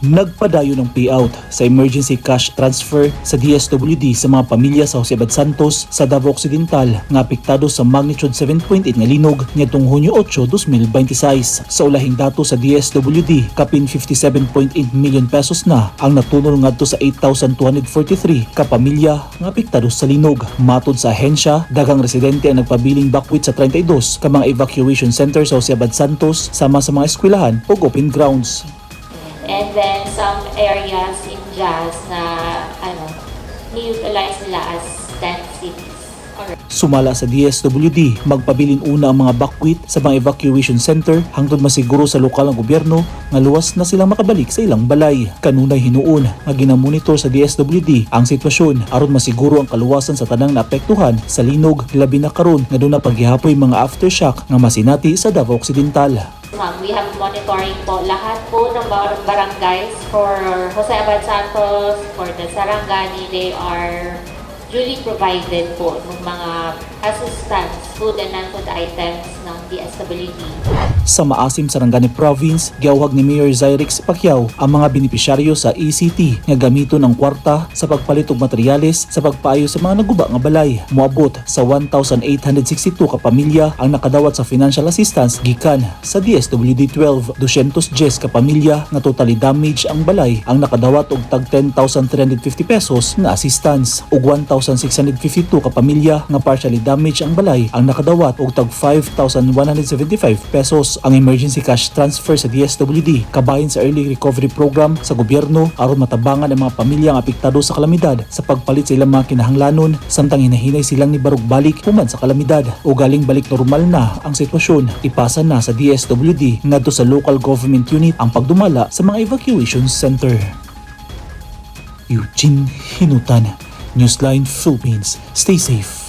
Nagpadayon ng payout sa emergency cash transfer sa DSWD sa mga pamilya sa Jose Abad Santos sa Davao Occidental nga apektado sa magnitude 7.8 nga linog niadtong Hunyo 8, 2026. Sa ulahing dato sa DSWD, kapin 57.8 million pesos na ang natunol ngadto sa 8,243 ka pamilya nga apektado sa linog. Matod sa ahensya, daghang residente ang nagpabiling bakwit sa 32 ka mga evacuation center sa Jose Abad Santos sama sa mga eskwelahan ug open grounds. And then some areas in Jazz na ni-utilize nila as tent cities. Alright. Sumala sa DSWD, magpabilin una ang mga bakwit sa mga evacuation center hangtod masiguro sa lokal nga gobyerno nga luwas na silang makabalik sa ilang balay. Kanunay hinuon nga ginamonitor sa DSWD ang sitwasyon aron masiguro ang kaluwasan sa tanang naapektuhan sa linog, labi na karon nga duna paghihapoy mga aftershock nga masinati sa Davao Occidental. Ma'am, we have monitoring po lahat po ng barangays for Jose Abad Santos, for the Sarangani, they are duly provided po ng mga assistance, food and non-food items ng DSWD. Sa Maasim, Sarangani Province, giawhag ni Mayor Zyrix Pacquiao ang mga benepisyaryo sa ECT nga gamiton ang kwarta sa pagpalit og materyales sa pagpaayo sa mga naguba nga balay. Moabot sa 1,862 ka pamilya ang nakadawat sa financial assistance gikan sa DSWD 12. 210 ka pamilya nga totally damage ang balay ang nakadawat og tag 10,350 pesos nga assistance ug 1,652 ka pamilya nga partially damage ang balay ang nakadawat og tag 5,175 pesos. Ang emergency cash transfer sa DSWD kabahin sa early recovery program sa gobyerno aron matabangan ang mga pamilya nga apektado sa kalamidad sa pagpalit sa ilang mga kinahanglanon samtang hinahinay silang nibarog-balik human sa kalamidad o galing balik normal na ang sitwasyon. Ipasa na sa DSWD ngadto sa local government unit ang pagdumala sa mga evacuation center. Eugene Hinutan, Newsline Philippines. Stay safe.